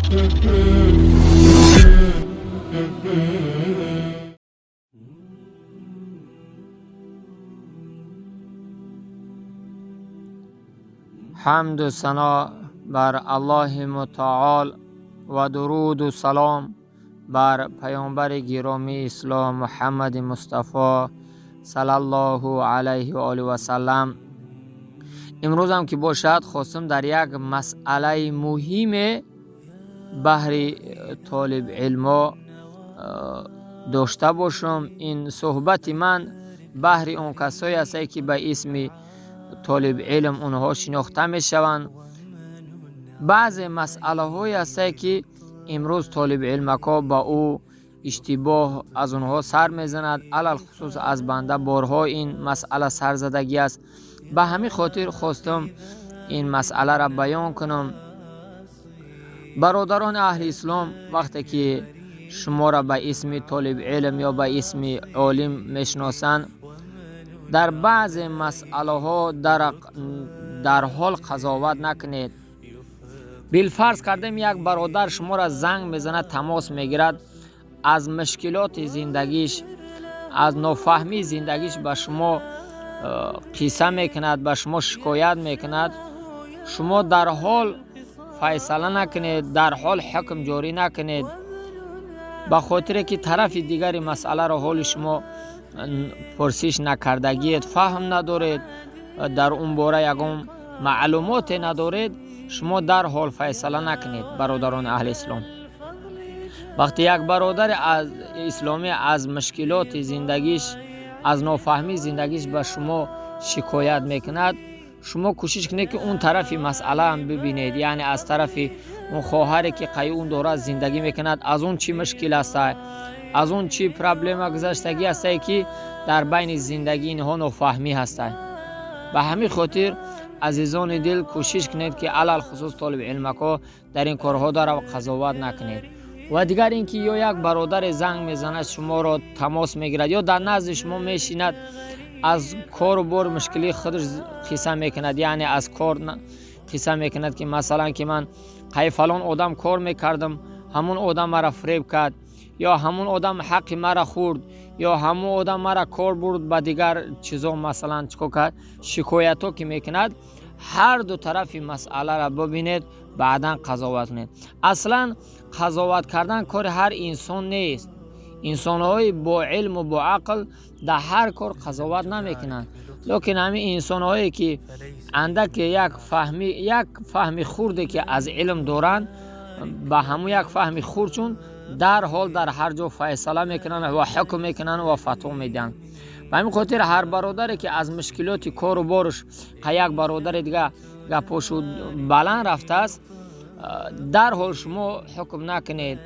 Ҳамду сано бар Аллоҳи Мутаол ва дуруду салом бар паёмбари гиромии ислом Муҳаммади Мустафо саллаллоҳу алайҳи ва олиҳи васаллам. Имрӯзам ки бошад, хостам дар як масъалаи муҳиме баҳри толибилмо дошта бошам. Ин суҳбати ман баҳри он касое аст, ки ба исми толибилм онҳо шинохта мешаванд. Баъзе масъалаҳое ҳастае, ки имрӯз толибилмакҳо ба ӯ иштибоҳ аз онҳо сар мезанад. Алалхусус аз банда борҳо ин масъала сарзадагӣ аст. Ба ҳамин хотир хостам ин масъаларо баён кунам. Бародарони аҳли ислом, вақте ки шуморо ба исми толибилм ё ба исми олим мешиносанд, дар баъзе масъалаҳо дарҳол қазоват накунед. Билфарз кардем, як бародар шуморо занг мезанад, тамос мегирад, аз мушкилоти зиндагиш, аз нофаҳмии зиндагиш ба шумо қисса мекунад, ба шумо шикоят мекунад. Шумо дарҳол файсала накунед, дарҳол ҳукм ҷорӣ накунед, ба хотире ки тарафи дигари масъаларо ҳоли шумо пурсиш накардагиед, фаҳм надоред, дар он бора ягон маълумоте надоред. Шумо дарҳол файсала накунед, бародарони аҳли ислом. Вақте як бародари исломӣ аз мушкилоти зиндагиш, аз нофаҳмии зиндагиш ба шумо шикоят мекунад, шумо кӯшиш кунед, ки он тарафи масъалаам бибинед, яъне аз тарафи он хоҳаре, ки қайи он дорад зиндагӣ мекунад, аз он чӣ мушкил аста, аз он чӣ проблема гузаштагӣ ҳастае, ки дар байни зиндагии инҳо нофаҳмӣ ҳастад. Ба ҳамин хотир, азизони дил, кӯшиш кунед, ки алалхусус толибилмакҳо дар ин корҳо дарав қазоват накунед. Ва дигар ин ки ё як бародаре занг мезанад, шуморо тамос мегирад ё дар назди шумо мешинад, аз кору бор мушкилии худаш қисса мекунад, яъне аз кор қисса мекунад, ки масалан, ки ман қай фалон одам кор мекардам, ҳамун одам мара фиреб кард, ё ҳамун одам ҳаққи мара хӯрд, ё ҳамун одам мара кор бурд ба дигар чизо, масалан, чикор кард. Шикоятҳо ки мекунад, ҳар ду тарафи масъаларо бибинед, баъдан қазоват кунед. Аслан қазоват кардан кори ҳар инсон нест. Инсонҳои бо илму бо ақл дар ҳар кор қазоват намекунанд, лекин ҳамин инсонҳое, ки андаке як фаҳми хурде ки аз илм доранд, ба ҳамун як фаҳми хурдчун дарҳол дар ҳар ҷо файсала мекунанд ва ҳукм мекунанд ва фатво медиҳанд. Ба ҳамин хотир ҳар бародаре, ки аз мушкилоти кору борш қа як бародари дига гапошу баланд рафтааст, дарҳол шумо ҳукм накунед.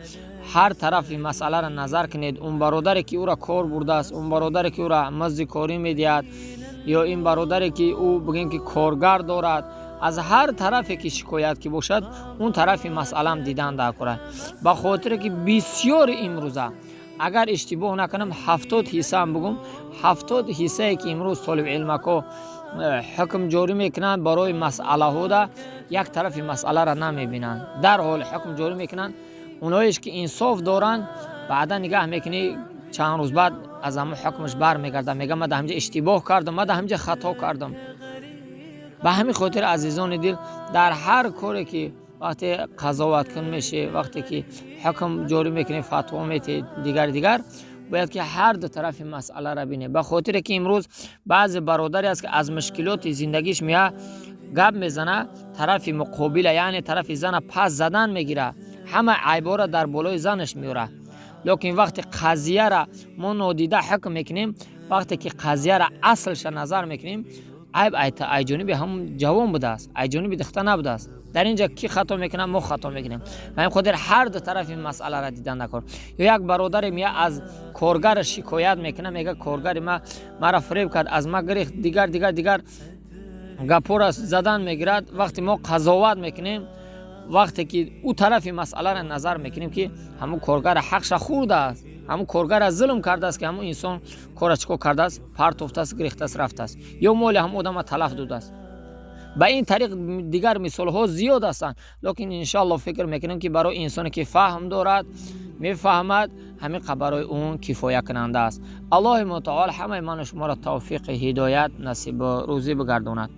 Ҳар тарафи масъаларо назар кунед: он бародаре, ки ӯро кор бурдааст, он бародаре, ки ӯро мазди корӣ медиҳад, ё ин бародаре, ки ӯ бигӯем, ки коргар дорад. Аз ҳар тарафе ки шикоят ки бошад, он тарафи масъалаам дидан даркора, ба хотире ки бисёри имрӯза, агар иштибоҳ накунам, 70 ҳиссаам бигӯм, 70 ҳиссае, ки имрӯз толибилмакҳо ҳукм ҷорӣ мекунанд барои масъалаҳода, як тарафи масъаларо намебинанд, дарҳол ҳукм ҷорӣ мекунанд. Оноеш, ки инсоф доранд, баъдан нигаҳ мекунӣ, чанд рӯз баъд аз ҳамон ҳукмаш бармегардад, мега: «Ман дар ҳамҷа иштибоҳ кардам, ман дар ҳамҷа хато кардам». Ба ҳамин хотир, азизони дил, дар ҳар коре ки вақте қазоваткун мешӣ, вақте ки ҳукм ҷорӣ мекунӣ, фатво метиҳӣ, дигар дигар, бояд ки ҳар ду тарафи масъаларо бинӣ, ба хотире ки имрӯз баъзе бародаре аст, ки аз мушкилоти зиндагиш мея гап мезана, тарафи муқобила, яъне тарафи зана пас задан мегира, ҳама айбора дар болои занаш меёрад. Лекин вақте қазияра мо нодида ҳукм мекунем, вақте ки қазияра аслша назар мекунем, айб ай ҷониби ҳамун ҷавон будааст, ай ҷониби духта набудааст. Дар ин ҷо кӣ хато мекунад? Мо хато мекунем. Ба ҳамин хотир ҳар ду тарафи масъаларо дидан накор. Ё як бародаре мея аз коргара шикоят мекунад, мега: «Коргари ма маро фиреб кард, аз ма гирифт», дигар дигар дигар гапҳоро задан мегирад. Вақте мо қазоват мекунем, вақте ки ӯ тарафи масъаларо назар мекунем, ки ҳамун коргара ҳақша хӯрдааст, ҳамун коргара зулм кардааст, ки ҳамун инсон кора чӣ кор кардааст, партофтааст, гирифтааст, рафтааст, ё моли ҳамун одама талаф додааст. Ба ин тариқ дигар мисолҳо зиёд ҳастанд, лекин иншоалло фикр мекунем, ки барои инсоне ки фаҳм дорад, мефаҳмад, ҳамин барои он кифоякунанда аст. Аллоҳи мутаол ҳамаи ману шуморо тавфиқи ҳидоят насибу рӯзӣ бигардонад.